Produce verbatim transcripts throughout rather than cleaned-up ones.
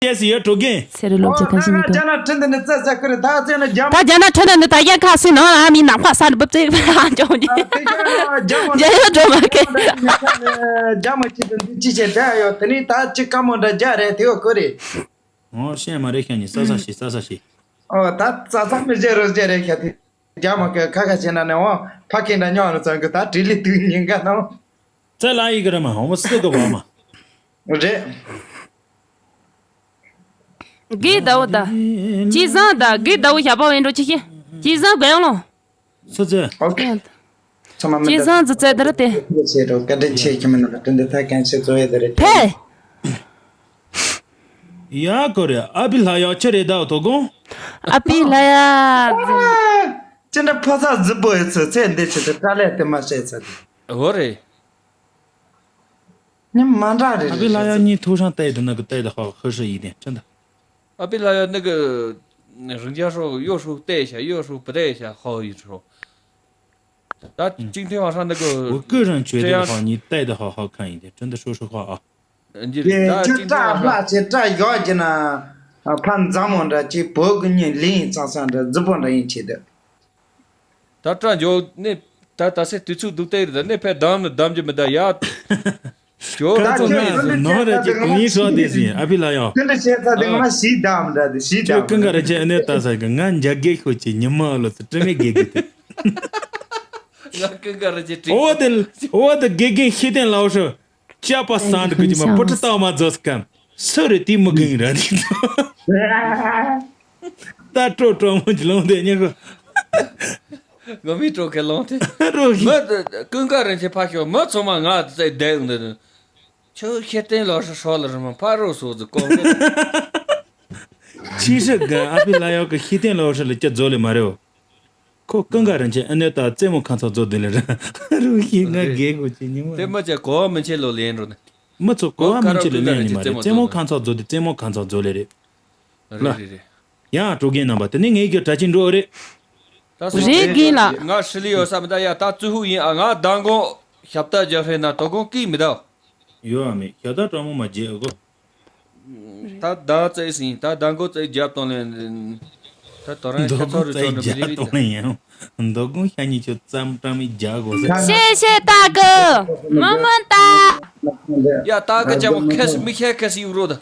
ཅེས་ཡོད་འགྲོ་གིན། ཚེ་རིང་ལོ་བཅུ་ཁ་ཤས་ཉིན་གོ། རྒྱ་ནག་ཁྲིན་ཏི་ནི་བཙལ་བཙལ་ཁུར་ད་ཚེ་ན་རྒྱ་མོ། ད་རྒྱ་ནག་ཁྲིན་ཏི་ནི་ད་རྒྱ་ཁ་སུ་ནང་ལ་མི་ནག་པ་ས་རུ་བབ་ཙེ་ཕ་ཡང་ཅོང་ཇེ། རྒྱ་ཡོད་འགྲོ་མ་ཁེ། རྒྱ་མོ་ཁྱི་དང་འདི་ཅི་བྱེད་བསྡད་ཡོད་དེ་ནི་ད་ཅི་དཀའ་མོ་འདྲ་རྒྱ་རེད་དེ་ཡོད་ཁུར་རེད། ཨོ་ཤེས་མ་རེད་ཤ་ཉི་ས་ས་ཤི་ས་ས་ཤི། ཨོ་ད་ས་ས་མི་རྒྱ་རོ་རྒྱ་རེད་ཤ་དེ། རྒྱ་མོ་ཁ་ཁ་ཁ་བྱེད་ན་ནས་འོ་ཕ་ཁེ་འདྲ་ཉོ་རུ་ཚང་གི་ད་དྲི་ལི་དུས་ཉིན་ག་ནོ། ཙེ་ལ་ཡི་གི་རེད་མ་ཧོ་མོ་སི་གི་བ་མ། རེད། གི་ཟླ་བོ་ད། ཅི་བཟང་ད་གི་ཟླ་བོ་ཞབས་པ་བས་འགྲོ་ཅི་ཤེས། ཅི་བཟང་ག་ཡང་ལོ། སུ་ཙེ། ཨོ་ཁེ། ཚང་མ་མི་ཅི་བཟང་ཙི་ཙེ་ད་ར་ཏེ། བྱེད་རོགས་བཀའ་དྲིན་ཆེ་ཁྱིམ་མི་ནང་དྲིན་དེ་ད་གན་ཆེ་ཙོ་ཡེ་ད་རེད། ཕེ། ཡ་ཀོ་རེ་ཨ་པི་ལ་ཡག་ཆེ་རེད་ད་དོ་དགོང་། ཨ་པི་ལ་ཡག་ཅི་འདྲ་ཕོ་ས་རྫི་པོ་ཡོད་ཚོད་ཚེ་འདི་ཆེ་ཏེ་དཀའ་ལས་དེ་མ་བཤད་ཚོད། འོ་རེད། ཉི་མ་འདྲ་རེད། ཨ་པི་ལ་ཡག་གཉིས་ཐུག་ཧྲང་བལྟས་དུ་ན་གི་བལྟས་དུ་ཧ་ཧི་ཧྲི་ཡི་དེ་ཁྲིན་ད། ཨ་པི་ལ་ཡག་ནི་གི་རིན་རྒྱ་ཧྲོ་གཡོ་ཧྲོ་བལྟས་ཤ་གཡོ་ཧྲོ་བལྟས་ཤ་ཧོ་ཡི་ཧྲོ། ད་ཅིང་ཐེ་བ་ཧྲ་ནི་གི་བུ་ཀུ་རང་ཆོས་དེ་ཧ་གཉིས་བལྟས་དུ་ཧ་ཧ་ཁ་ཡི་དེ་ཁྲིན་ད་ཧྲོ་ཧྲོ་ཧ་ཨ། འདི་རེད། ད་ཁྱོད་ཅིག་སྐྲ་ལྷག་ཆེ་སྐྲ་ཡག་གི་ན། ཕ་མཛངས་མོ་འདྲ་ཅིག་བོད་ཀྱི་མྱི་ལིང་ཚང་ཚང་འདྲ་རྫི་པོ་འདྲ་ཡིན་ཆེ་འདི། ད་སྐྲ་འཇོག་ནི་ད་ད་སེ་དུས་ཚོད་སྡུག་ཏེ་རེད་ད་ནི་ཕེ་གདམ་ནི་གདམ་རྒྱུ་མི་ད་ཡ། ཇོ་ད་ཁྱོད་ཁྱོད་ཚོ་ནང་ནོ་རེ་ཅིག་གང་ཡིན་ཤོག་དེ་ཟིན་ཨ་ཕི་ལ་ཡང་། ཁྱོད་འདྲ་བྱས་ཚ་དེ་ང་ཞིག་གདམ་འདྲ་དེ་ཞིག་གདམ། ཁྱོད་ཀུན་དགའ་རེ་ཆེ་ཨ་ནེ་ད་ས་གི་ང་འཇག་གེ་ཤོ་ཆེ་ཉི་མ་ཨ་ལོ་ཚོ་དྲི་མེད་དགེ་གི་དེ། ང་ཀུན་དགའ་རེ་ཆེ་དྲི། ཨོ་དེ་ཨོ་དེ་དགེ་རྒན་ཤེས་ལྡན་ལའོ་ཧྲི། སྐྱ་པ་སང་དུ་གི་ཅི་མ་པུ་ཏྲི་ཏའོ་མ་རྫོགས་སྐམ། སུ་རེ་དེ་མི་གིན་ར་དེ། ད་སྤྲོ་སྤྲོ་མོ་ཅི་ལོང་དེ་ཉེ་གོ། ང་མི་སྤྲོ་ཁེ་ལོང་དེ། རོ་ཧི། མི་ཀུན་དགའ་རིན་ཆེ་ཕ་ཤོ་མི་ཚོ་མ་ང་ཚེ་བསྡད་འདི། ཁྱོད་ཤེས་ལྡན་ལའོ་ཧྲི་ཧྲོ་ལ་རི་མ་ཕ་རོ་སོ་ཟི་ཀོང་གི། ཆི་ཧྲི་ག་ཨ་ཕི་ལ་ཡོ་གི་ཤེས་ལྡན་ལའོ་ཧྲི་ལ་སྐྱ་རྫོ་ལེ་མ་རེའོ། ཁོ་ཀུན་དགའ་རིན་ཆེན་ཨ་ནེ་ད་རྩེད་མོ་ཁང་ཚང་རྫོགས་དེ་ལས་ར་རུ་ཤི་ང་རེད། རྒས་གོ་ཅི་ཉི་མ་དེ་མ་བྱས་གོ་བ་མི་ཆེ་ལོ་ལེན་རོ་ནི། མི་ཚོ་གོ་བ་མི་ཆེ་ལོ་ལེན་ནི་མ་རེད། རྩེད་མོ་ཁང་ཚང་རྫོགས་དེ་རྩེད་མོ་ཁང་ཚང་རྫོགས་ལེ་རེད། རེད་རེད་རེད། ཡང་སྤྲོ་རྒན་རྣམ་པ་དེ་ནི་ངའི་གི་གྲྭ་ཆེན་འགྲོ་རེད། ད་སོ་རེད་རྒན་ལགས། ང་ཧྲི་ལི་ཡོད་ས་མི་ད་ཡ་ད་ཙུ་ཧུ་ཡིན་ཨ་ང་མདང་དགོང་ཞབས་ཏ་རྒྱབ་ཧྲེ་ན་དོ་དགོང་ཀི་མི་ད། ཡོད་ཨ་མེད་ཞབས་ཏ་སྤྲང་མོ་མ་བརྗེད་ཨ་གོ། ད་ཟླ་བཙས་ཟིན་ད་ཟླ་མགོ་བཙས་རྒྱབ་གཏོང་ལེན། ད་དོ་རང་ཁྱེད་ཚོ་རུ་ཆོག་ནི་མི་རིགས་རེད་ད། མདོ་དགོང་ཤ་ཉེ་ཆོ་ཙམ་སྤྲང་མི་རྒྱག་དགོས་ཟེར། ཤེས་ཤེས་ད་གི། མི་མི་ད། ཡ་ད་གི་ཅམ་ཁེ་སི་མི་ཁེ་ཁེ་སི་ཡུག་རོ་ད།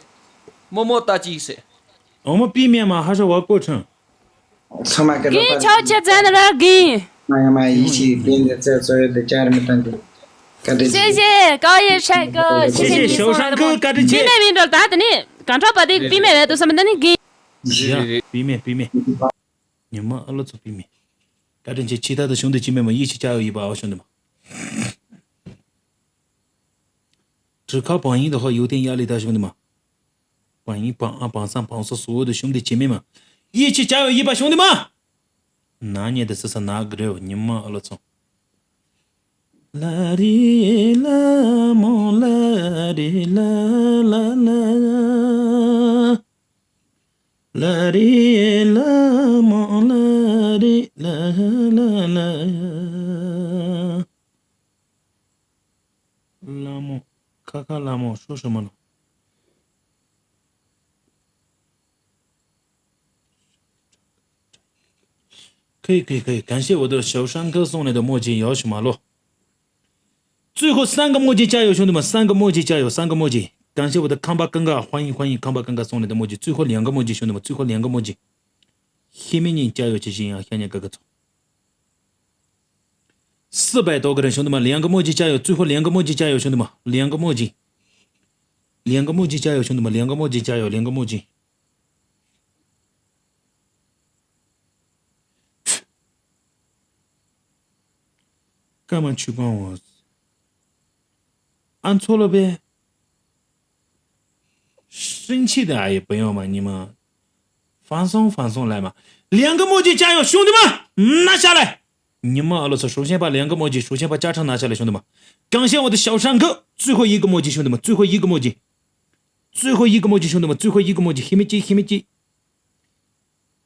མོ་མོ་ད་ཅིག་ཟེར། ཨོ་མོ་པི་མེ་མ་ཧ་ཤ་བ་ཀོ་ཁྲང་། ཚང་མ་གི་རོགས་པ། གིན་ཆོག་ཆེ་ཙན་ར་གིན། མ་ཡ་མ་ཡི་ཤི་གིན་དེ་ཙེ་ཙོ་ཡོད་དེ་ཅར་མི་ཏན་དེ། ཀ་ཏི་ཤེ་ཤེ་ཀའོ་ཡེ་ཧྲེ་ཀོ་ཤེ་ཤེ་ཤེ་ཤེ་ཤོ་ཧྲང་ཀོ་ཀ་ཏི་ཆེ། པི་མེ་མིན་འགྲོ་ད་དེ་ནི་གང་ཁྲོ་པ་དེ་པི་མེ་བས་དུ་སམ་ད་ནི་གིན། ཡ་པི་མེ་པི་མེ། ཉི་མ་ཨ་ལོ་ཚོ་པི་མེ། ཀ་ཏི་ཆེ་ཆི་ད་དུ་ཤུང་དེ་ཆི་མེ་མ་ཡི་ཆི་ཅ་ཡོ་ཡི་པ་ཨ་ཤུང་དེ་མ། གྲི་ཁ་བང་ཡིན་དུ་ཧོ་ཡུ་ཏེན་ཡ་ལི་ད་ཤུང་དེ་མ། བང་ཡིན་བང་ཨ་བང་སང་བང་སོ་སོ་བོ་དུ་ཤུང་དེ་ཆི་མེ་མ། ཡི་ཆི་ཅ་ཡོ་ཡི་པ་ཤུང་དེ་མ། ན་ཉེ་དེ་སི་ས་ན་གི་རེ་བ་ཉི་མ་ཨ་ལོ་ཚོ། ལ་རི་ལ་མོ་ལ་རི་ལ་ལ་ལ། ལ་རི་ལ་མོ་ལ་རི་ལ་ལ་ལ། ལ་མོ། ཁ་ཁ་ལ་མོ་ཧྲོ་ཧྲོ་མ་ལོ།可以可以可以，感谢我的小山哥送来的墨镜，要求马洛。最后三个墨镜加油，兄弟们，三个墨镜加油，三个墨镜，感谢我的康巴刚刚，欢迎欢迎康巴刚刚送来的墨镜，最后两个墨镜，兄弟们，最后两个墨镜，黑妹你加油，谢谢啊，想念哥哥走。四百多个人，兄弟们，两个墨镜加油，最后两个墨镜加油，兄弟们，两个墨镜，两个墨镜加油，兄弟们，两个墨镜加油，两个墨镜。 干嘛去管我？按错了呗。生气的啊，也不要嘛，你们放松放松来嘛。两个墨镜加油，兄弟们，拿下来！你们俄罗斯首先把两个墨镜，首先把加成拿下来，兄弟们。感谢我的小山哥，最后一个墨镜，兄弟们，最后一个墨镜，最后一个墨镜，兄弟们，最后一个墨镜，黑妹记，黑妹记。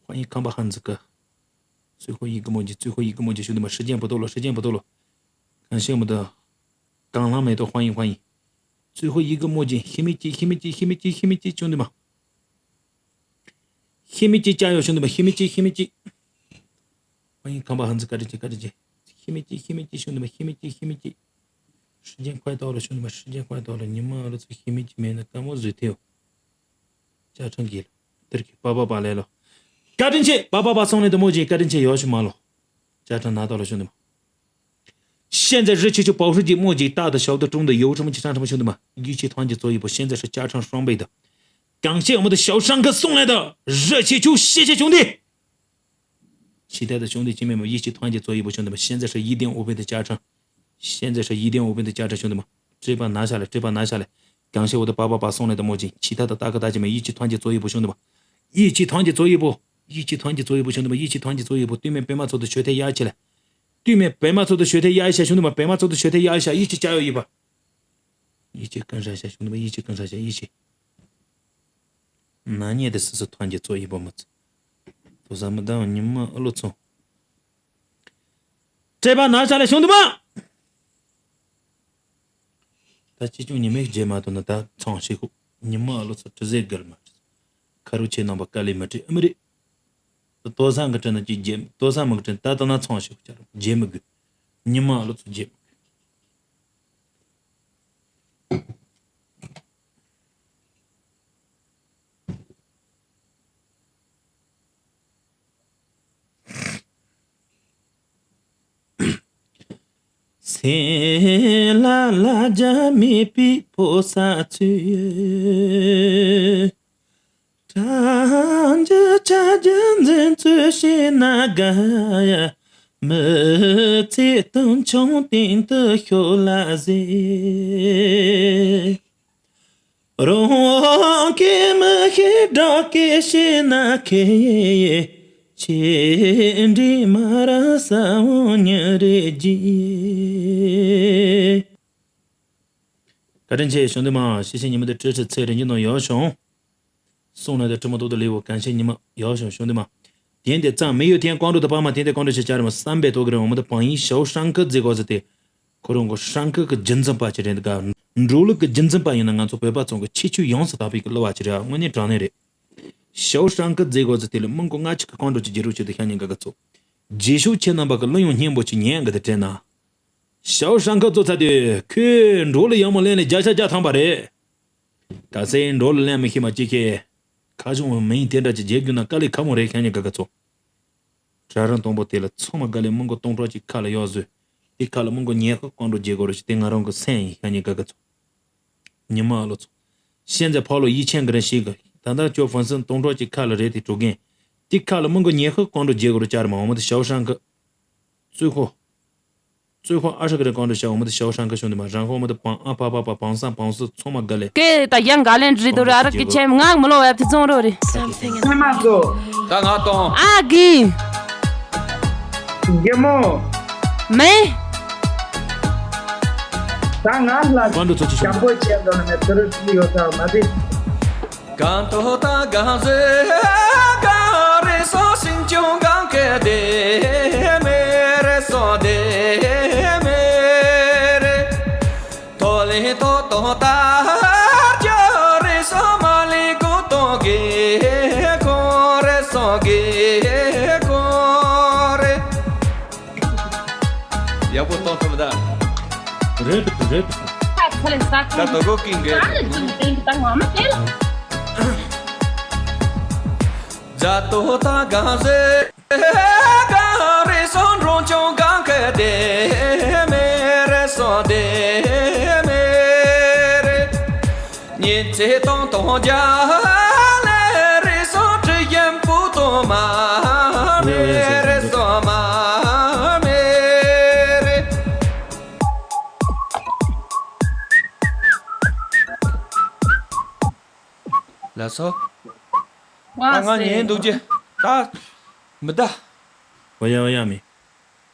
欢迎康巴汉子哥。最后一个墨迹，最后一个墨迹，兄弟们，时间不多了，时间不多了。感谢我们的港狼美豆，欢迎欢迎。最后一个墨迹，黑妹记，黑妹记，黑妹记，黑妹记，兄弟们。ཤི་མི་ཅི་ཅ་ཡོ་ཤུ་འདི་མ་ཤི་མི་ཅི་ཤི་མི་ཅི། ཨ་ཡིན་ཁམས་པ་ཧན་ཙི་བཀའ་དྲིན་ཆེ་བཀའ་དྲིན་ཆེ། ཤི་མི་ཅི་ཤི་མི་ཅི་ཤུ་འདི་མ་ཤི་མི་ཅི་ཤི་མི་ཅི། 时间快到了，兄弟们，时间快到了，你们儿子黑没几面的，干么水头。家长给了，得给爸爸爸来了。家长去，爸爸爸送来的墨镜，家长去要求嘛了。家长拿到了，兄弟们。现在热气球、保时捷、墨镜，大的、小的、中的，有什么去上什么，兄弟们，一起团结做一波。现在是加成双倍的，感谢我们的小山哥送来的热气球，谢谢兄弟。其他的兄弟姐妹们，一起团结做一波，兄弟们，现在是一点五倍的加成，现在是一点五倍的加成，兄弟们，这把拿下来，这把拿下来，感谢我的八八八送来的墨镜，其他的大哥大姐们，一起团结做一波，兄弟们，一起团结做一波，一起团结做一波，兄弟们，一起团结做一波，对面白马座的球队压起来。 对面白马座的球队压一下，兄弟们，白马座的球队压一下，一起加油一把，一起跟上一下，兄弟们，一起跟上一下，一起。拿捏的是是团结做一波么子，都咱们当你们二路冲，这把拿下来，兄弟们。 ད་ཅི་བྱུང་ཉི་མའི་རྗེས་མ་ཐོན་ན་ད་ཚང་ཞིག་ཁུག་ཉི་མ་ཨ་ལོ་ཚོ་དྲི་ཟའི་དགར་མ་རེད། ཁ་རུ་ཆེ་ནང་པ་དཀའ་ལས་མི་དྲི་ཨ་མི་རེད། ད་ལྟོ་སང་གི་དྲི་ན་ཅི་རྗེས་ལྟོ་སང་མི་གི་དྲི་ད་ལྟ་ན་ཚང་ཞིག་ཁུག་ཅར་རྗེས་མི་དགོས། ཉི་མ་ཨ་ལོ་ཚོ་རྗེས་མི་དགོས། སེམས་ལ་ལ་རྒྱ་མེད་པའི་ཕོ་ས་ཚོས། གྲང་རྒྱུ་ཆ་རྒྱུ་འཛིན་ཚུལ་ཤེས་ན་དགའ་ཡ། མི་ཚེ་དུང་ཆུང་སྟེང་དུ་ཤོར་ལ་ཟེར། རང་གི་མི་ཤེས་བདག་གི་ཤེས་ན་ཁེ། ཆེ་འདྲི་མ་ར་ས་འོང་ཉི་རེ་རྗེ། བཀའ་དྲིན་ཆེ་ཞུ་འདི་མ་ཤེས་ཤེས་ཉི་མ་དེ་སྤྲོད་ཁྲི་ཚེ་རིན་གྱི་ནང་ཡོད་བྱུང་། སོང་ན་དེ་ཁྲི་མོ་ཏོག་ཏུ་ལེའུ་གང་ཤེས་ཉི་མ་ཡག་ཤོང་ཤོང་དུ་མ། དེན་དེ་གཙང་མི་ཡོད་དེན་ཀོང་འགྲོ་དུ་པ་མ་དེན་དེ་ཀོང་འགྲོ་ཆེ་ཆ་རེ་མ་བསམ་པའི་ཐོག་གི་རེ་འོ་མ་དུ་བང་ཡིན་ཞའོ་ཧྲང་ཁི་རྫི་གོ་ཟི་དེ། ཁོ་རང་གི་ཧྲང་ཁི་གི་རྒྱུན་འཛིན་པ་ཅི་རེད་འདུག་ག་འགྲོ་ལུགས་ཀྱི་རྒྱུན་འཛིན་པ་ཡིན་ན་ང་ཚོ་བོད་པ་ཚོ་གི་ཁྱད་ཆོས་ཡོངས་སུ་དག་པའི་གི་བསླུ་བ་ཅི་རེད་དངོས་གནས་དྲང་གནས་རེད། ཞའོ་ཧྲང་ཁི་རྫི་གོ་ཟི་དེ་ལ་མི་མགོ་ལྔ་གཅིག་གི་ཀོང་འགྲོ་ཆེ་རྒྱལ་རོགས་ཆེ་དུ་ཤ་ཉེ་འགའ་ག་ཚོ། རྗེས་ཤུགས་ཆེ་རྣམ་པ་གི་གླུ་ཡང་སྙན་པོ་ཆེ་ཉན་འགའ་དུ་དྲན་ན། ཞའོ་ཧྲང་ཁི་ཚོ་ཚ་དུས་ཁོས་འགྲོ་ལུགས་ཡག་མོ་ལེན་ལེ་བརྒྱ་ཆ་བརྒྱ་ཐམ་པ་རེད། ག་ཚད་འགྲོ་ལ་ལན་མི་ཤེས་མ་ཅིག་ཁེ། ཁ་བྱུང་བ་མིང་དེ་འདྲ་ཅིག་བརྗེ་རྒྱུ་ན་དཀའ་ལས་ཁ་མོ་རེད་ཤ་ཉེ་ག་ག་ཚོ། གྲྭ་རང་དང་པོ་དེ་ལ་ཚང་མ་དགའ་ལས་མི་མགོ་སྟོང་ཕྲག་ཅིག་ཁ་ལ་ཡོད་བཟོས། དེ་ཁ་ལ་མི་མགོ་ཉེ་ཁ་ཀོང་འགྲོ་བརྗེ་དགོས་རེད་ཞེས་དེ་ང་རང་གི་སེམས་ཡིན་ཤ་ཉེ་ག་ག་ཚོ། ཉི་མ་ཨ་ལོ་ཚོ། ཤན་ཛེ་ཕོ་ལོ་ཡིད་ཆེན་གི་རིན་ཞིག་གི་ད་ལྟ་ཅོ་ཧྥན་སིན་སྟོང་ཕྲག་ཅིག་ཁ་ལ་རེད་དེ་གྲུ་རྒན། དེ་ཁ་ལ་མི་མགོ་ཉེ་ཁ་ཀོང་འགྲོ་བརྗེ་དགོས་རེད་ཅར་མ་འོ་མ་དེ་ཞའོ་ཧྲང་གི། ཙུའུ་ཧོ། ཙུའུ་ཧོ་ཨ་ཧྲ་གི་རེ་ཀོང་དུ་ཤ་འོ་མ་དེ་ཞའོ་ཧྲང་ཁ་ཤོང་དུ་མ་རང་ཧོ་མ་དེ་བང་ཨ་ཕ་ཕ་ཕ་བང་སང་བང་སུ་ཚང་མ་དགའ་ལེ། ཀེ་ད་ཡང་དགའ་ལན་རི་དོ་ར་ར་གི་ཆེམ་ངག་མི་ལོ་ཡ་ཐི་ཚོང་རོ་རི། ཉི་མ་ཚོ། ད་ང་གཏོང་། ཨ་གི། རྒྱལ་མོ། མེ། ད་ང་ལ་ཀོང་དུ་ཚོ་ཅི་ཞོ་ཞང་པོ་ཆེ་འདོན་ནས་དུ་རུ་ཚུལ་ཡོད་ས་མ་དེ། གང་ཐོག་དང་གང་ཟེར་གང་རེ་སོ་ཤིང་ཅུང་གང་གེ་དེ་མེ་རེ་སོ་དེ་མེ་རེ། ཐོ་ལེ་ཐོ་ཐོ་ད་ཅོ་རེ་སོ་མ་ལེ་གོ་ཏོ་གེ་ཁོ་རེ་སོ་གེ་ཁོ་རེ། ཡག་པོ་གཏོང་ཐུབ་ད། རེད་རེད། ད་ད་གོ་ཀིང་གེ། ཛ་ཏོ་ད་གང་ཟེ་གང་རེ་སོ་འགྲོ་ཆུང་གང་གེ་དེ་མེ་རེ་སོ་དེ་མེ་རེ། ཉིན་ཚེ་སྟོང་སྟོང་རྒྱ་ལེ་རེ་སོ་དྲི་ཡན་པུ་ཏོ་མ་མེ་རེ་སོ་མ་མེ་རེ། ལ་སོ། ང་ང་ཉན་འདུག་ཅེ། ད་མི་ད། ཨོ་ཡ་ཨོ་ཡ་མི།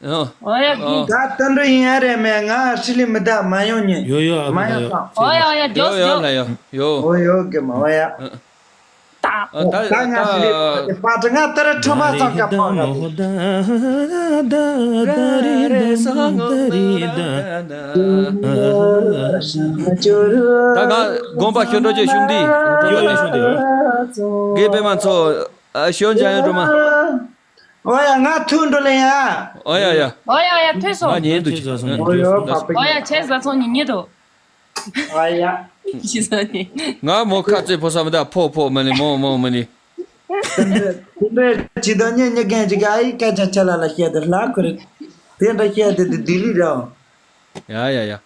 ཨོ་ཡ་གི། ད་དོན་འགྲོ་ཡིན་ཡ་རེད་མེད། ང་ཧྲི་ལི་མི་ད་མ་ཡོང་ཉན། ཡོ་ཡོ་ཨ་མ་ཡོང་ཡོ། ཨོ་ཡ་ཨོ་ཡ་ཡོ་ཡོ་ལ་ཡོ་ཡོ། ཨོ་ཡོ་གི་མ་ཨོ་ཡ། ད་ད་ང་ཧྲི་ལི་པ་ད་ང་ད་ར་ཁྲོ་མ་ཙང་ཀ་པ་ང་ད་ང་དགོན་པ་ཤོད་འགྲོ་ཅེ་ཤུང་དི། ཡོ་ཡོ་ཤུང་དི་ཡོ། དགེ་པེ་མ་ཚོ། ཨ་ཞོ་འཇམ་ཡང་སྒྲོལ་མ། ཨོ་ཡ་ང་ཐུག་འགྲོ་ལེ་ཡ། ཨོ་ཡ་ཡ། ཨོ་ཡ་ཡ་ཐུག་སོང་། ང་ཉན་འདུག་ཨོ་ཡ་ཨོ་ཡ་ཕ་པ། ཨོ་ཡ་ཁྱེད་བཟའ་ཚང་ཉིད་ཉིད་དོ། ཨོ་ཡ། ཤི་ས་ནི། ང་མོ་ཁ་རྩེ་ཕོ་ས་མི་ད་ཕོ་ཕོ་མ་ནི་མོ་མོ་མ་ནི། དེ་འདྲ་དེ་འདྲ་ཇི་ལྟར་ཉན་ཉན་མཁན་ཅིག་ཨ་ཡི་སྐད་ཆ་ཆ་ལ་ལ་བཤད་དེ་ལ་ཁུ་རེད། དེ་འདྲ་བཤད་དེ་དེ་ལྡི་ལི་རེད། ཡ་ཡ་ཡ།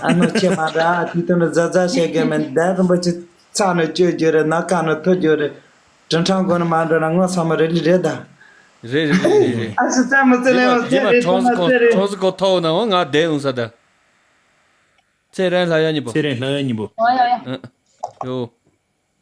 ཨ་ནོ་ཆེ་མ་འདྲ་ཨ་དེ་དོན་ཟ་ཟ་བཤད་གི་མིན། ད་རིན་པོ་ཆེ་ཚ་ནོ་བཅོས་རྒྱུ་རེད། ན་ཀ་ནོ་ཐོ་རྒྱུ་རེད། དྲིན་ཁྲང་གོ་ནོ་མ་འགྲོ་ན་ངོ་ཚ་མོ་རེ་ལི་རེད་ད། རེད་རེད་རེད་རེད། ཨ་སི་ཚ་མོ་ཚེ་ལེ་མོ་ཚེ་རེད་ཚ་མོ་ཚེ་རེད། ཁྲོ་སི་ཁོ་ཐོ་ན་འོ་ང་བསྡད་འོང་ས་ད། ཚེ་རིང་ལྷ་ཡ་གཉིས་པོ། ཚེ་རིང་ལྷ་ཡ་གཉིས་པོ། ཨ་ཡ་ཡ། ཨ། ཡོ།